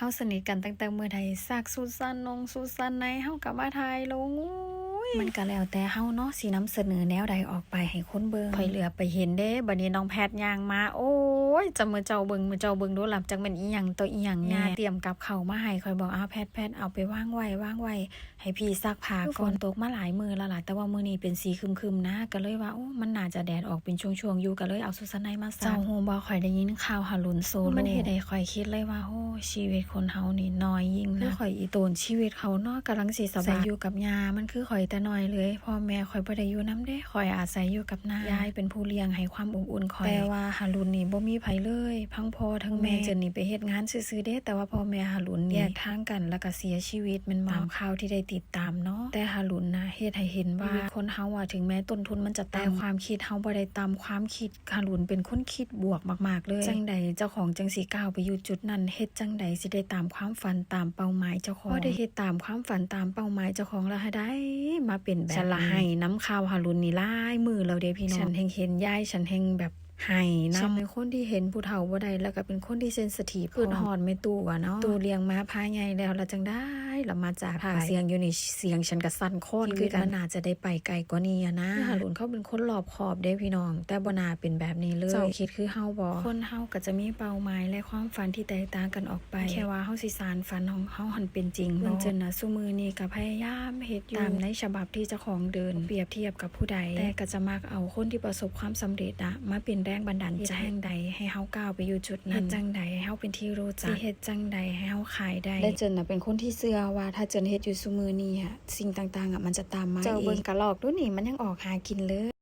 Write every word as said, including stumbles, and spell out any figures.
เฮาสนิทกันตั้งแต่มื้อใด ซักชุดชั้นนงชุดชั้นใน เฮาก็มาถ่ายลง โอ้ย มันก็แล้วแต่เฮาเนาะ สินำเสนอแนวใดออกไปให้คนเบิ่ง ข้อยเหลือไปเห็นเด้ บัดนี้น้องแพทย่างมา โอ้ย จะมื้อเจ้าเบิ่ง มื้อเจ้าเบิ่งดูล่ะ จักแม่นอีหยังต่ออีหยังแน่ ย่าเตรียมกับข้าวมาให้ ข้อยบอก อ้าว แพท แพท เอาไปวางไว้ วางไว้ ให้พี่ซักผ้าก่อน ฝนตกมาหลายมื้อแล้วล่ะ แต่ว่ามื้อนี้เป็นสีครึมๆนะ ก็เลยว่า โอ้ มันน่าจะแดดออกเป็นช่วงๆอยู่ ก็เลยเอาชุดชั้นในมาซัก เจ้าฮู้บ่ ข้อยได้ยินข่าวหารุนโซโล่ มันเฮ็ดให้ข้อยคิดเลยว่า โอ้ ชีวิตคนเฮานี่น้อยยิ่งนะ คือข้อยอีโตนชีวิตเขาเนาะ กำลังสิสบาย ใส่อยู่กับย่า มันคือข้อยแต่น้อยเลย พ่อแม่ข้อยบ่ได้อยู่นำเด้ ข้อยอาศัยอยู่กับน้า ยายเป็นผู้เลี้ยงให้ความอบอุ่นข้อย แต่ว่าหารุนนี่บ่มีไผเลย ทั้งพ่อทั้งแม่ แม่เจินนี่ไปเฮ็ดงานซื่อๆเด้ แต่ว่าพ่อแม่หารุนนี่แยกทางกัน แล้วก็เสียชีวิต แม่นบ่ ตามข่าวที่ได้ติดตามเนาะ แต่หารุนนะ เฮ็ดให้เห็นว่า ชีวิตคนเฮาอะ ถึงแม้ต้นทุนมันจะต่ำ แต่ความคิดเฮาบ่ได้ต่ำ ความคิดหารุนเป็นคนคิดบวกมากๆเลย จั่งใดเจ้าของจั่งสิก้าวไปอยู่จุดนั้น เฮ็ดจั่งใดสิได้ตามความฝัน ตามเป้าหมายเจ้าของ พอได้เฮ็ดตามความฝัน ตามเป้าหมายเจ้าของแล้ว หาได้มาเป็นแบบนี้ ฉันละไห้นำข่าวหารุนนี่หลายมื้อแล้วเด้พี่น้อง ฉันแฮ่งเห็นยาย ฉันแฮ่งแบบ ไห้นำ ฉันเป็นคนที่เห็นผู้เฒ่าบ่ได้ แล้วก็เป็นคนที่เซนซิทีฟ คิดฮอดแม่ตู้อะเนาะ ตู้เลี้ยงมาพาใหญ่แล้ว แล้วจั่งใด๋ล่ะมาจากไป ปากเสียงอยู่นี่ เสียงฉันก็สั่นคลอน ชีวิต คือกัน มันน่าจะได้ไปไกลกว่านี้อะนะ คือหารุนเขาเป็นคนรอบคอบเด้พี่น้อง แต่บ่น่าเป็นแบบนี้เลย เจ้าคิดคือเฮาบ่ คนเฮาก็จะมีเป้าหมายและความฝันที่แตกต่างกันออกไป แค่ว่าเฮาสิสานฝันของเฮาหั้นเป็นจริงบ่ เจินนะ ซุมื้อนี้ก็พยายามเฮ็ดอยู่ ตามในฉบับที่เจ้าของเดิน เปรียบเทียบกับผู้ใด แต่ก็จะมักเอาคนที่ประสบความสำเร็จอะ มาเป็นแรงบันดาลใจ เฮ็ดจั่งใดให้เฮาก้าวไปอยู่จุดนั้น เฮ็ดจั่งใดให้เฮาเป็นที่รู้จัก สิเฮ็ดจั่งใดให้เฮาขายได้ และเจินน่ะเป็นคนที่เชื่อว่าถ้าเจินเฮ็ดอยู่ซุมื้อนี้อะ สิ่งต่างๆอะมันจะตามมาเอง เจ้าเบิ่งกะรอกดูนี่ มันยังออกหากินเลย